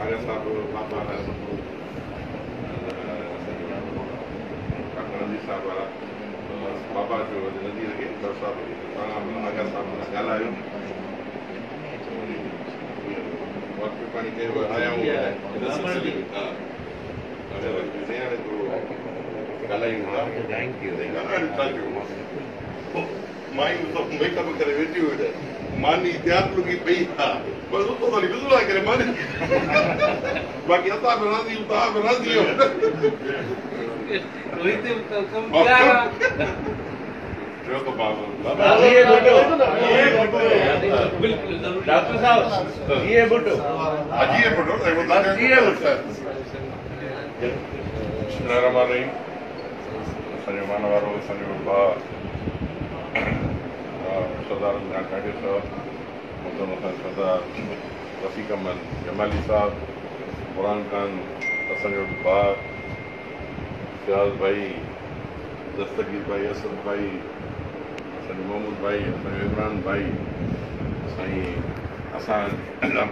آغا صاحب بابا ڊاڪٽر نذير صاحب وارا بابا جو نذير کي ڊاڪٽر صاحب توهان آغا صاحب سان ڳالهايو وقت پاڻي ڪيو آيا آهيون هن سلسلي ۾ ڳالهايون ٿا ڳالهائڻ ڇا جو مايون سڀ ميڪ اپ ڪري ويٺيون آهن ماني تيار لڳي پئي آهي بس اتو وري گذرا ڪري ماني باقي اسان به راضي آهيون توهان به راضي آهيو. ڊاڪٽر صاحب جيئي ڀٽو جيئي ڀٽو جيئي ڀٽو. بسم الله الرحمٰن الرحيم. اسان جو مان وارو اسان جو ڀاء سردار خان چانڊيو صاحب، محترم اسان جو سردار رفيق احمد جمالي صاحب، قرآن خان اسان جو ڀاء فياض ڀائي، دستگير ڀائي، اسد ڀائي، اسان جو محمود ڀائي، اسان جو عمران ڀائي، سائين اسان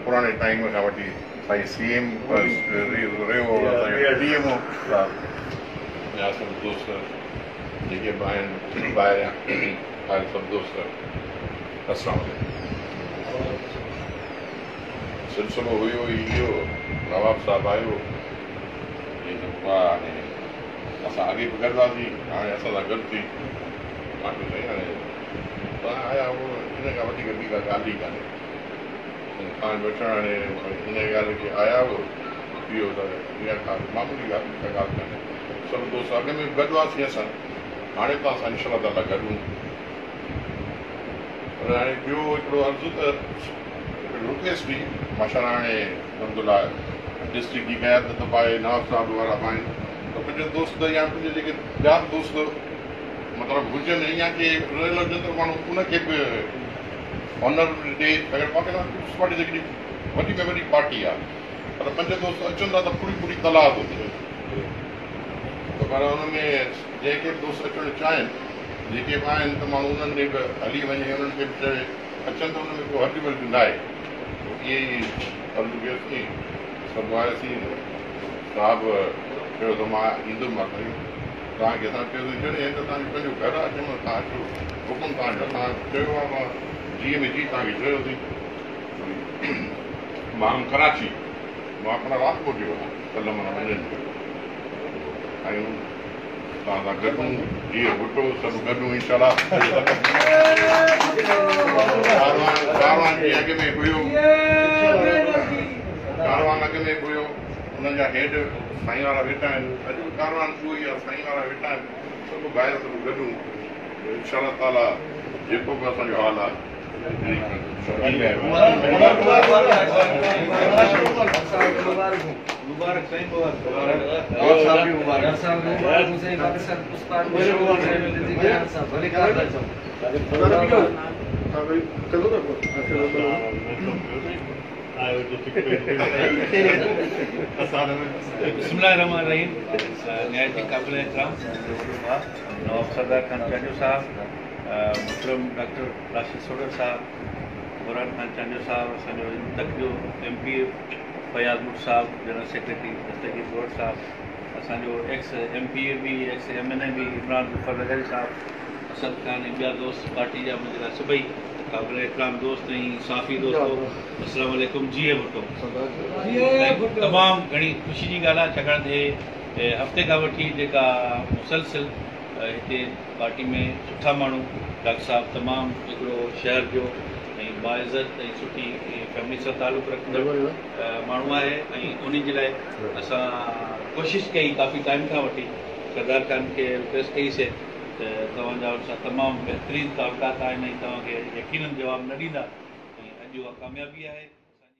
پراڻي ٽائيم کان وٺي سائين سي ايم رهيو اسان جو ڊي ايم او صاحب، ٻيا سڀ دوست جيڪي به آهن ٻاهريان ڀائر سڀ دوست السلام عليڪم. سلسلو هيو ئي اهو، نواب صاحب آيو چيائين ته بابا هاڻي اسان اڳي به گڏ هئاسين هاڻي اسان سان گڏ ٿي. مان چيو سائين هاڻي توهان آيا آهيو ان کان وڌيڪ ٻي ڪا ڳالهه ئي ڪانهي. توهان جو اچڻ هاڻي ان ڳالهه کي آيا آهيو اهو ته اها ڪا معمولي ڳالهه ڪا ڳالهه ڪانهي. سڀ دوست اڳ ۾ به گڏ هئاسين اسان هاڻي به اسان انشاء الله تعاليٰ گڏ هون. پر هاڻي ٻيو هڪڙو عرض ته رڪويسٽ هئي ماشاء الله هاڻي الحمدلله ڊسٽرڪٽ جي قيادت به آهي نواب صاحب وارا به آهن ته ڪجهه دوست يا ڪجهه جيڪي ٻيا به دوست مطلب هجن يا ڪي رهيل هجن ته ماڻهو ان کي به آنر ڏي. اگر پاڪستان پيپلز پارٽي جيڪڏهن وڏي ۾ وڏي پارٽي آهي پر پنج دوست اچن ٿا ته پوري پوري تلاء ٿو ٿئي ته پر ان ۾ جيڪي به دوست اچڻ چاهين جيڪي به آهن ته ماڻهو انهن ڏي به هلي وڃي انهن کي به چوي اچن ته ان ۾ ڪو حرج ورج ناهي. اهي ئي عرض ڪيوسين سڀ آياسين صاحب چيو ته مان ايندم مان سائين توهان کي اسان چيوسين جڏهن هي ته توهان جو پنهنجو گهر آهي جنهن مهل توهان اچو حڪم توهان جو اسان چيو آهي مان جيء ۾ جي توهان کي چيوسين مان هئم ڪراچي مان پڻ رات موٽي ويو ڪلهه معنيٰ وڃڻ جو آيون توهان سان گڏ هون جيئي ڀٽو سڀ گڏ هون انشاء الله ڪاروان ڪاروان جي اڳ ۾ هيو ڪاروان اڳ ۾ به هيو انهن جا هيڊ سائين وارا ويٺا آهن اڄ به ڪاروان اهو ئي آهي سائين وارا ويٺا آهن سڀ ڀائر سڀ گڏ هون انشاء الله تعالي جيڪو به اسان جو حال آهي. بسم الله الرحمٰن الرحيم نهايت ئي قابل احترام منهنجو وڏو ڀاء نواب سردار خان چانڊيو صاحب محترم ڊاڪٽر راشد سوڍر صاحب، برهان خان چانڊيو صاحب، اسان جو تڪ جو ايم پي اي فياض ٻٽ صاحب، جنرل سيڪريٽري دستگير ٻروٽ صاحب، اسان جو ايڪس ايم پي اي به ايڪس ايم اين اي به عمران ظفر لغاري صاحب، اسد خان ۽ ٻيا دوست پارٽي جا منهنجي لاء سڀئي قابل احترام دوست ۽ صحافي دوستو السلام عليڪم جيئي ڀٽو. تمام گهڻي خوشي جي ڳالهه آهي ڇاڪاڻ ته هي هفتي کان وٺي جيڪا مسلسل هتي پارٽي ۾ سٺا ماڻهو ڊاڪٽر صاحب تمام هڪڙو شهر جو ۽ باعزت ۽ سٺي فيملي سان تعلق رکندڙ ماڻهو آهي ۽ انهي جي لاء اسان ڪوشش ڪئي ڪافي ٽائيم کان وٺي سردار خان کي رڪويسٽ ڪئي سي ته توهان جا ان سان تمام بهترين تعلقات آهن ۽ توهان کي يقينن جواب نه ڏيندا ۽ اڄ اها ڪاميابي آهي.